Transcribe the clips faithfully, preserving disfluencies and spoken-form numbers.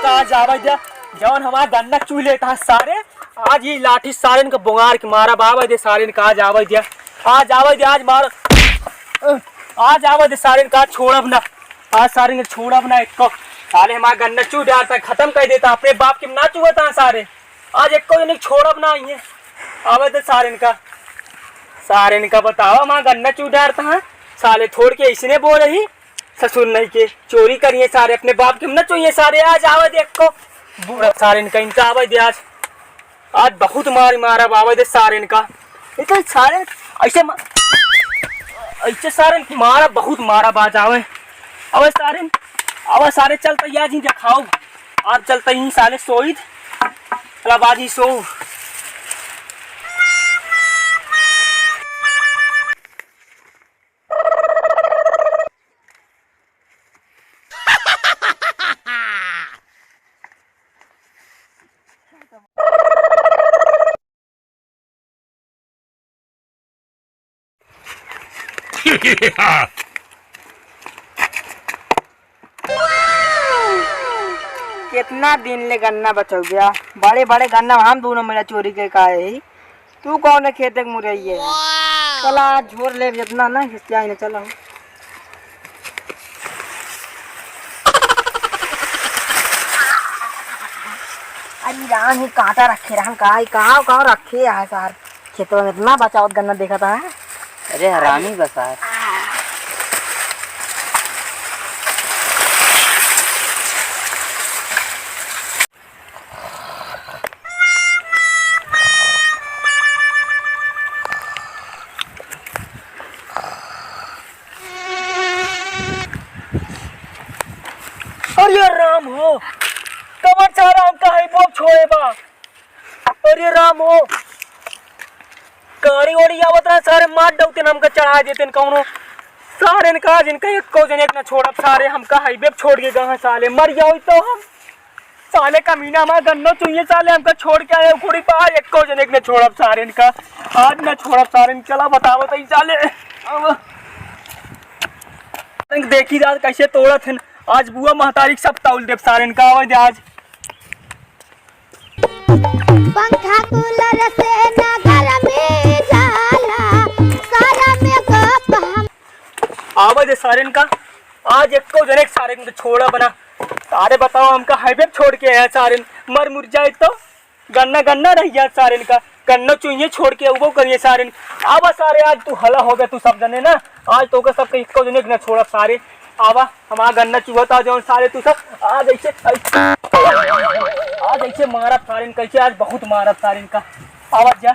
आज आवे दे, जौन हमार गन्ना चुइ लेत हैं सारे, आज ई लाठी सारेन का बोंगार के मारब, आवे दे सारेन का, आज आवे दे, आज आवे दे, आज मार, आज आवे दे सारेन का, छोड़ब ना, आज सारेन का छोड़ब ना एक्को। साले हमार गन्ना चुइ डारत हैं, खतम कइ देत हैं, अपने बाप के ना चुअत हैं सारे, आज एक्को जने छोड़ब ना इहे। आवे दे सारेन का, सारेन का बतावा, हमार गन्ना चुइ डारत हैं, साले थोड़ के अइसने बोलही। ससुर नहीं के चोरी करिए सारे, अपने बाप के हम ना चोइए सारे। आज आवे दे एक्को, बूढ़ा सारेन का, इनका आवे दे आज, आज बहुत मार मारब, आवे दे सारेन का। इनका सारे अइसे मा-, अइसे सारेन मारब, बहुत मारब आज, आवे, आवे सारेन, आवे सारे, चलत ही आज ही देखाओ, आज चलत ही साले सोइत, चला आज ही सो। केतना दिन ले गन्ना बचउबे? बड़े बड़े गन्ना हम दूनों मेरा चोरी के खाए ही। तू कौन है खेते के मुरई है? चला, आज झोर ले जितना ना, खिसियाई ना, चला। अरे राम, ही कांटा रखे रहन का, ही कहाँ, कहाँ रखे है सार? खेतवा में इतना बचावत गन्ना देखत है। अरे हरामी बस यार। अरे राम हो, कमर चाह राम का है वो छोड़े बा। अरे राम हो, गाड़ी ओड़ी आवत रहा, सारे मार डौते न हमका चढ़ा देते न कौनो। सारे न का जिनका एक्को जने एक न छोड़ब, सारे हमका हाईवे पे छोड़ के गए हैं, साले मर जाओ तो हम। साले कमीना हमार गन्नो चुइये, साले हमका छोड़ के आए कुड़ी पार, एक्को जने एक न छोड़ब सारे इनका, आज न छोड़ब सारे इनका। चला बतावत ही साले, अब देखी आज कैसे तोड़त हैं, आज बुआ महतारी के सब तौल देब सारे इनका। आवे दे आज। पंखा कूलर से ना गरमी जाला, सारा मेकअप हम आवे दे सारे इनका, आज एक्को जने के सारे इनका छोड़ा बना। सारे बताओ, हमका हाईवे पे छोड़ के आया सारे, मर मुर जाए तो गन्ना गन्ना रह गया सारे इनका, गन्ना चुइये छोड़ के उबो करिए सारे। आवा सारे, आज तू हला हो गया, तू सब जने ना, आज तोके सबके एक्को जने के ना छोड़ब सारे। आवा, हमार गन्ना चुहत आ जौन सारे तू सब, आज ऐसे, ऐसे, आज ऐसे मारब सारे इनका, ऐसे आज बहुत मारब सारे इनका। आवा जा,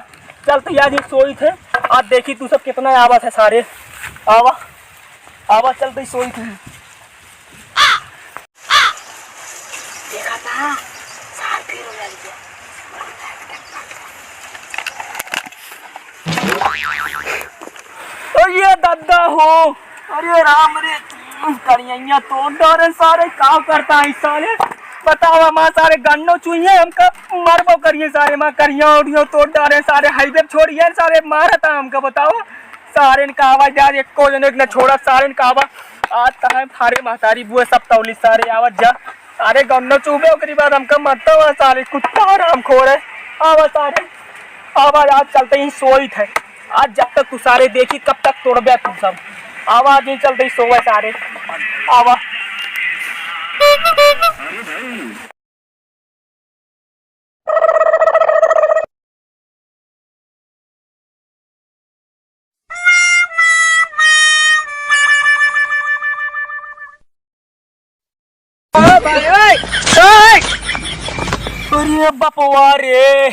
चल तो यार ये सोई थे, आज देखी तू सब कितना आवत है सारे। आवा, आवा, चल तो सोई थे। देखा था, सार फिर उलझ गया। अरे दादा हो, अरे राम रे, करिया तोड़ डारे सारे, का करता है साले? बताओ, हमार सारे गन्नो चुइये, हमका मरबो करिए सारे, हमार करिया उड़ियो तोड़ डारे सारे, हाईवे छोड़िए सारे, मारता हमका, बताओ। सारेन का आवाज आज एक्को जने के न छोड़ा, सारेन का आवा। आज तहां थारे महतारी बुआ सब तौली सारे, आवाज जा। सारे गन्नो चूबे, ओकरी बाद हमका मरता हुआ सारे कुत्ता हराम खोर है। आवा सारे, आवा आज चलते ही सोई थे। आज जब तक तू सारे देखी, कब तक तोड़बे तू सब। आवा आज ही चलते ही सोवे सारे। आवा। अरे बपवा रे,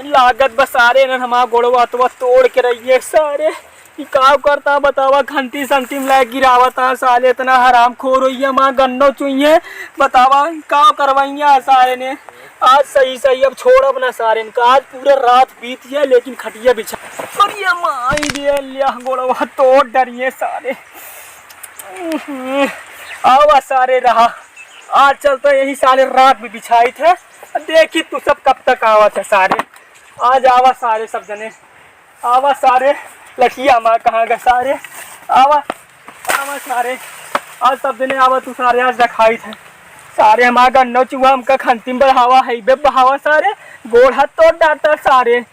लागत बा सारे इन्हन हमार गोड़वा अतवा तोड़ के रहिए सारे। ई का करता बतावा, घंटी संटी में लाके गिरावता साले, इतना हरामखोर होइए, हमार गन्नो चुइये। बतावा, का करवाइए सारे ने। आज सही सही अब छोड़ब ना सारे इनका, आज पूरा रात बीत गया लेकिन खटिया बिछा। अरे माई रे, लिया गोड़वा तोड़ डरिए सारे। आवा सारे रहा, आज चलता यही साले रात भी बिछाई थे। देखी तू सब कब तक आवत है सारे, आज आवा सारे सब जने। आवा सारे, लठिया हमार कहाँ गए सारे? आवा, आवा सारे, आज सब जने आवा तू सारे, आज रखाई थे। सारे हमार गन्ना चुआ, हमका खंती में बहावा, हाईवे बहावा सारे, गोड़ हाथ तोड़ डाटा सारे।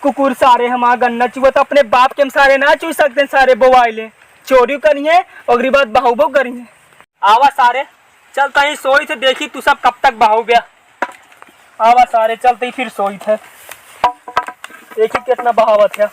कुकुर सारे, हमार गन्ना चुआ तो अपने बाप के हम सारे ना चू सकते सारे, बोआइले चोरी करिए, ओकरी बाद बहावबो करिए। आवा सारे, चलता ही सोई थे, देखी तू सब कब तक बहावबे। आवा सारे, चलते ही फिर सोई थे, देखी कितना बहावत है।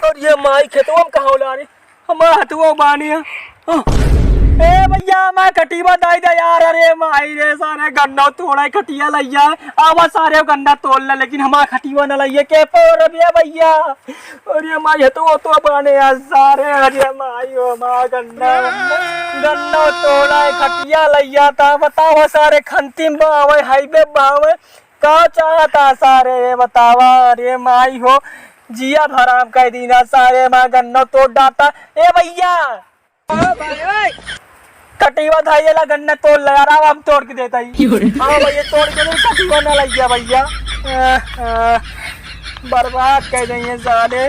अरे माई, खेतवा में कहाँ होला रे? हमार हथुआ बानी है। ए भैया, हमार खटिवा दाई दे यार। अरे माई रे, सारे गन्ना तोड़ा खटिया लैया। आवा सारे गन्ना तोड़ ले, लेकिन हमार खटिवा न लैया। के पे रबिया भैया? अरे माई, हथुआ तो बाने यार सारे। अरे माई, ओ माँ, गन्ना, गन्ना तोड़ा खटिया लैया था। बतावा सारे, खंतिम बावे, हाईवे बावे। का चाहता सारे, ये बतावा? अरे माई हो, जिया हराम कर दीना सारे, माँ गन्ना तोड़ डाटा। ए भैया, कटीवा धाई वाला गन्ना तोड़ ले यार, हम तोड़ के देता ही। हाँ भैया, तोड़ के दे, कटीवा ना लग गया भैया। आह, आह, बर्बाद कर देंगे सारे।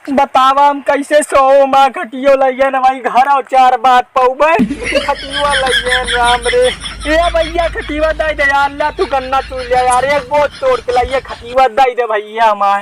बतावा हम कैसे सोओ, माँ खटियो लइए न भाई, घर और चार बात पउबे, खटियो लइए राम रे। ए भैया, खटिवा दे दे यार, ला तू गन्ना चुन ले यार, एक बोझ तोड़ के लाइए, खटिवा दे दे भैया हमार।